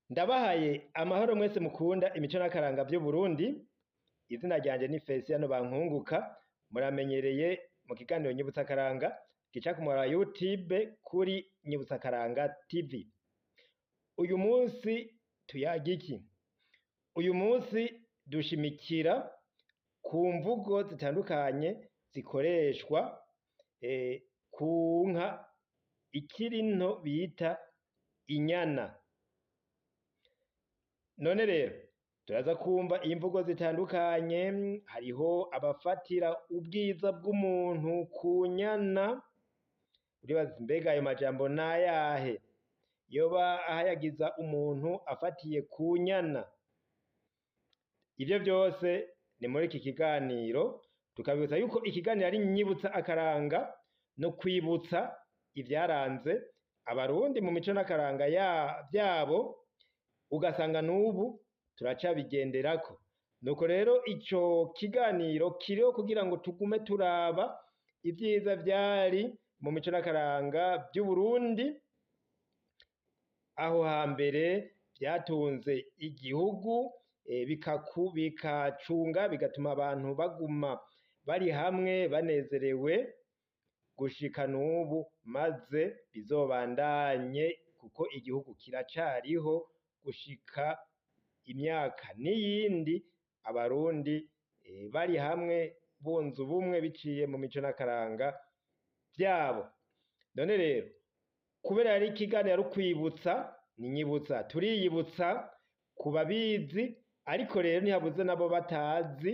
Ndabahaye amahoro mwese mukunda imico n'akaranga vy'Uburundi. Izina ryanje ni Feliciano Bankunguka, muramenyereye mu kiganiro Nyibutsa Akaranga gica ku muhora wa YouTube kuri Nyibutsa Akaranga TV. Uyu munsi tuyaga iki? Uyu munsi dushimikira ku mvugo zitandukanye zikoreshwa ku nka ikiri nto bita inyana. None rero turaza kumva imvugo zitandukanye, hariho abafatira ubwiza bw'umuntu ku nyana, uribaza uti mbega ayo majambo nayahe? Yoba ahayagiza umuntu afatiye ku nyana. Ivyo vyose ni muri iki kiganiro, tukabibutsa yuko ikiganiro ari Nyibutsa Akaranga no kwibutsa ivyaranze Abarundi mu mico n'akaranga vyabo, ugasanga n'ubu turacabigenderako. Nuko rero ico kiganiro kiriho kugira ngo tugume turaba ivyiza vyari mu mico n'akaranga vy'Uburundi, aho hambere vyatunze igihugu, bikacunga bigatuma abantu baguma bari hamwe banezerewe gushika n'ubu, maze bizobandanye kuko igihugu kiracariho gushika imyaka n'iyindi, Abarundi bari hamwe bunze ubumwe biciye mu mico n'akaranga vyabo. None rero kubera ari ikiganiro ari ukwibutsa, ni nyibutsa, turiyibutsa ku babizi, ariko rero ntihabuze nabo batazi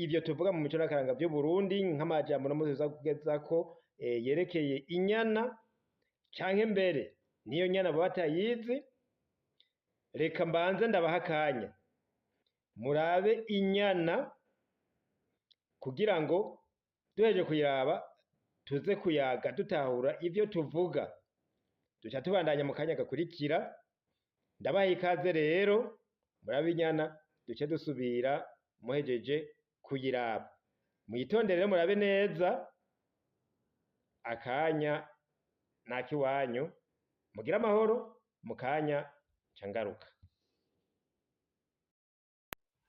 ivyo tuvuga mu mico n'akaranga vy'Uburundi, nk'amajambo uno munsi tuza kugezako yerekeye inyana, canke mbere n'iyo nyana boba batayizi. Reka mbanze ndabaha akanya murabe inyana kugira ngo duhejeje kuyiraba tuze kuyaga dutahura ivyo tuvuga, duca tubandanya mu kanya gakurikira. Ndabaha ikaze rero murabe inyana, duce dusubira muhejeje kuyiraba. Mwitondere rero murabe neza, akanya nakiwanyu, mugire amahoro, mu kanya nca ngaruka.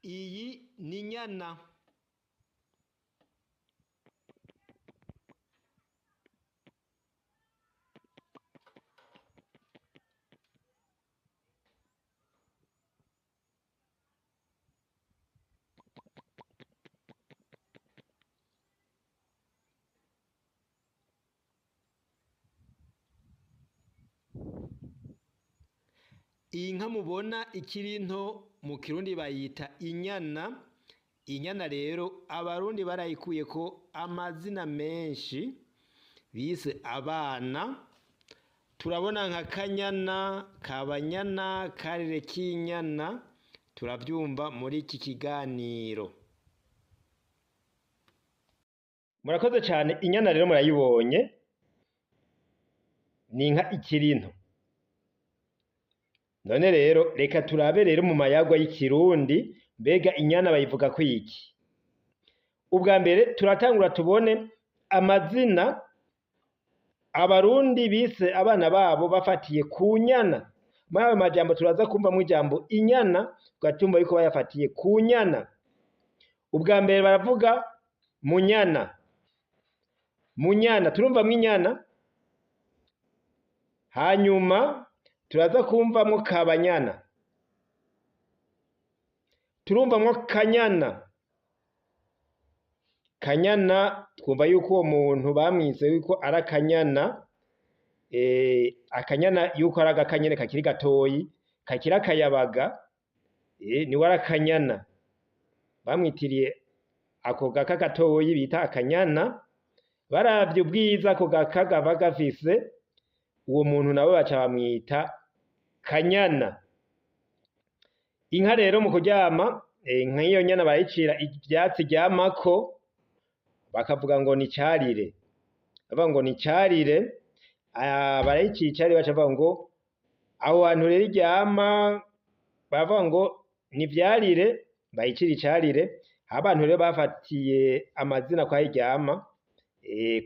Iyi ni inyana. Iyi nka mubona ikiri nto mu Kirundi bayita inyana. Inyana rero Abarundi barayikuyeko amazina menshi bise abana. Turabona nka Kanyana, Kabanyana, Karire k'inyana, turavyumva muri iki kiganiro. Murakoze cane. Inyana rero murayibonye, ni inka ikiri nto. None rero reka turabe rero mu mayagwa y'ikirundi, mbega inyana bayivuga ko iki? Ubwa mbere turatangura tubone amazina Abarundi bise abana babo bafatiye ku nyana. Muri ayo majambo turaza kumvamwo ijambo inyana, tugatumva yuko bayafatiye ku nyana. Ubwa mbere baravuga munyana. Munyana turumvamwo inyana, hanyuma turaza kumvamwo kabanyana, turumvamwo kanyana. Kanyana twumva yuko uwo muntu bamwise yuko ari akanyana, akanyana yuko ari agakanyene kakiri gatoyi, kakiri akayabaga, niwe ari akanyana. Bamwitiriye ako gaka gatoyi bita akanyana, baravye ubwiza ako gaka kaba gafise, uwo muntu nawe baca bamwita Kanyana. Inka rero mu kuryama, nk'iyo nyana barayicira ivyatsi iryamako, bakavuga ngo ni carire, bavuga ngo ni carire, barayicira icarire, baca bavuga ngo aho hantu rero iryama, baravuga ngo ni vyarire, bayicira icarire. Abantu rero bafatiye amazina kwa iryama,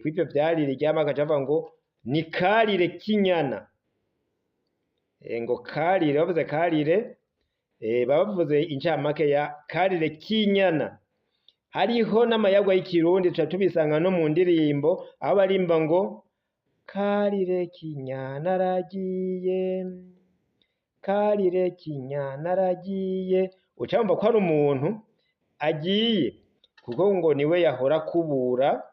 kw'ivyo vyarire iryama, bakaca bavuga ngo ni karire k'inyana. Ngo Karire, bavuze Karire, baba bavuze incamake ya Karire k'inyana. Hariho n'amayagwa y'ikirundi tuca tubisanga no mu ndirimbo aho barimba ngo Karire k'inyana aragiye, Karire k'inyana aragiye. Uca wumva ko ari umuntu agiye, kuko ngo niwe yahora akubura,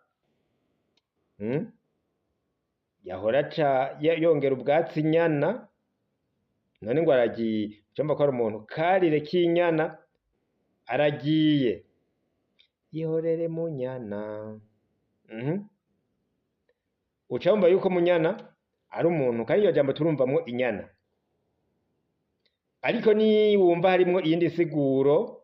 yahora aca yongera ubwatsi inyana, none ngo aragiye. Uca wumva ko ari umuntu. Karire k'inyana aragiye, ihorere munyana. Uca wumva yuko munyana ari umuntu, kandi iryo jambo turumvamwo inyana. Ariko niwumva harimwo iyindi siguro,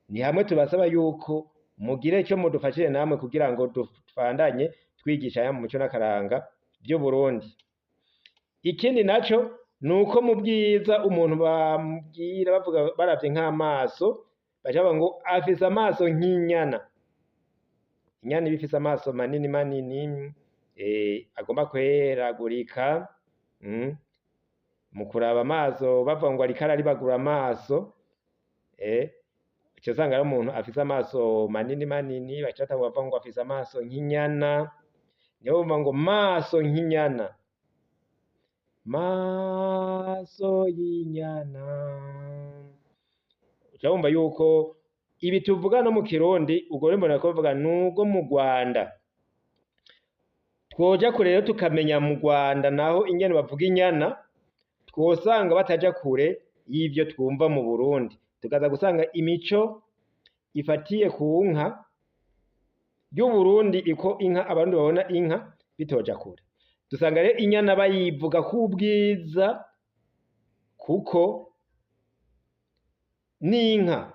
ni hamwe tubasaba yuko mugire ico mudufashije namwe kugira ngo dufandanye twigisha mu muco n'akaranga vy'Uburundi. Ikindi naco nuko mu bwiza umuntu bamubwira bavuga baravye nk'amaso, baca bavuga ngo afise amaso nk'inyana. Inyana iba ifise amaso manini manini, agomba kweragurika, mu kuraba amaso bavuga ngo ariko araribagura amaso, uca usanga ari umuntu afise amaso manini manini, baca batangura bavuga ngo afise amaso nk'inyana. Niho bumva ngo maso nk'inyana, maso y'inyana. Uca wumva yuko ibi tuvuga no mu Kirundi, ubwo rero mbona ko bavuga nubwo mu Rwanda. Twoja kure rero tukamenya mu Rwanda naho ingene bavuga inyana, twosanga bataja kure y'ivyo twumva mu Burundi. Tukaza gusanga imico ifatiye ku nka y'Uburundi, iko inka abarundi babona inka bitoja kure. Dusanga rero inyana bayivuga ku bwiza, kuko n'inka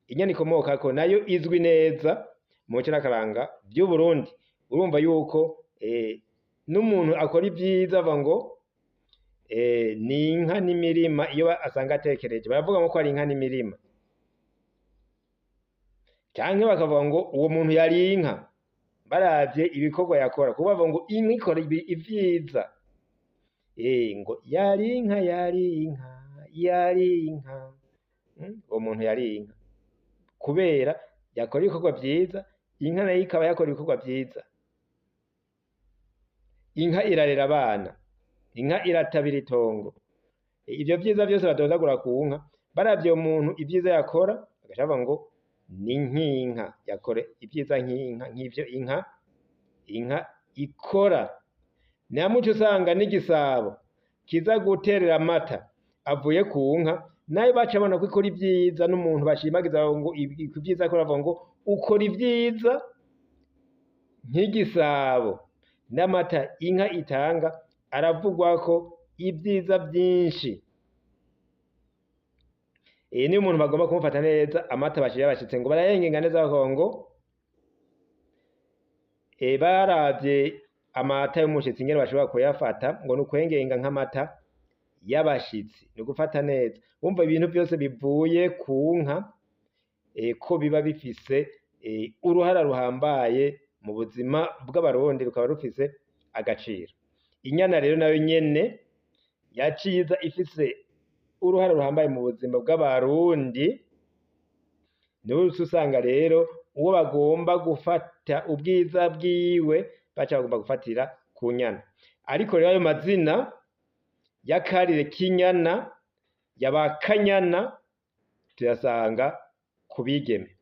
inyana ikomokako nayo izwi neza mu muco n'akaranga vy'Uburundi. Urumva yuko n'umuntu akora ivyiza ava ngo ni inka n'imirima, iyo asanga atekereje baravuga ngo ko ari inka n'imirima, canke bakavuga ngo uwo muntu yari inka baravye ibikorwa yakora, kuko bavuga ngo inka ikora ivyiza, ngo yari inka, yari inka, yari inka. Uwo muntu yari inka kubera yakora ibikorwa vyiza, inka nayo ikaba yakora ibikorwa vyiza. Inka irarera abana, inka iratabira itongo. Ivyo vyiza vyose badondagura ku nka, baravye uwo muntu ivyiza yakora bagaca bavuga ngo ni nk'inka, yakora ivyiza nk'inka, nk'ivyo inka ikora. Namwe uca usanga n'igisabo kiza guterera amata avuye ku nka, nayo baca babona ko ikora ivyiza, n'umuntu bashimagiza ngo ivyiza akora, bavuga ngo ukora ivyiza nk'igisabo. N'amata inka itanga aravugwako ivyiza vyinshi. Niyo umuntu bagomba kumufata neza, amata bashira bashitse ngo barayengenga neza, bakavuga ngo baravye amata y'umushitsi ingene bashobora kuyafata, ngo ni ukwengenga nk'amata y'abashitsi, ni ugufata neza. Wumva ibintu vyose bivuye ku nka, ko biba bifise uruhara ruhambaye mu buzima bw'abarundi, rukaba rufise agaciro. Inyana rero nayo nyene yaciye iza ifise uruhara ruhambaye mu buzima bw'abarundi. Niho uca usanga rero uwo bagomba gufata ubwiza bwiwe baca bagomba gufatira ku nyana. Ariko rero ayo mazina ya Karire k'inyana, ya ba Kanyana, tuyasanga ku bigeme.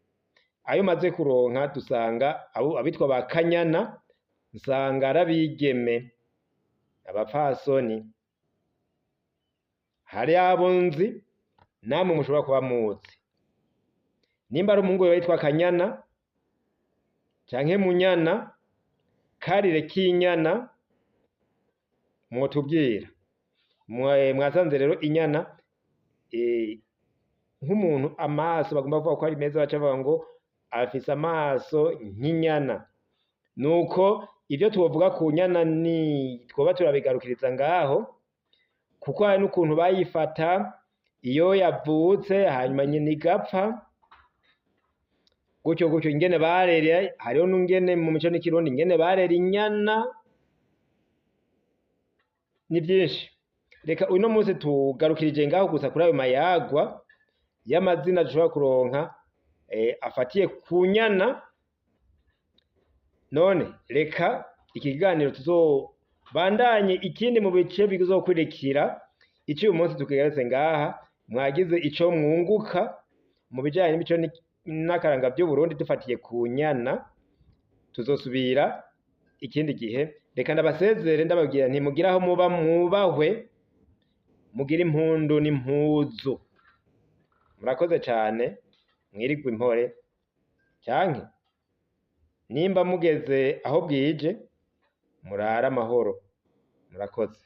Ayo maze kuronka dusanga abo abitwa ba Kanyana, nsanga ari abigeme, abapfasoni. Hari abo nzi namwe mushobora kuba muzi. Nimba ari umuhungu witwa Kanyana canke Munyana, Karire k'inyana, mwotubwira. Mwasanze rero inyana nk'umuntu amaso bagomba kuvuga ko ari meza, baca bavuga ngo afise amaso nk'inyana. Nuko ivyo twovuga ku nyana ni twoba turabigarukiriza ngaho, kuko hari n'ukuntu bayifata iyo yavutse hanyuma nyina igapfa, gutyo gutyo ingene barera. Hariho n'ingene mu mico n'ikirundi ingene barera inyana, ni vyinshi. Reka uno munsi tugarukirije ngaho gusa kuri ayo mayagwa y'amazina dushobora kuronka afatiye ku nyana. None reka iki kiganiro tuzobandanye ikindi mu bice bizokurikira. Icyo uyu munsi tukigarutse ngaha, mwagize ico mwunguka mu bijanye n'imico n'akaranga by'Uburundi dufatiye ku nyana. Tuzosubira ikindi gihe. Reka ndabasezere ndababwira nti mugire aho muba mwubahwe, mugire impundu n'impuzu. Murakoze cane, mwirigwe impore, canke nimba mugeze aho bwije murare amahoro. Murakoze.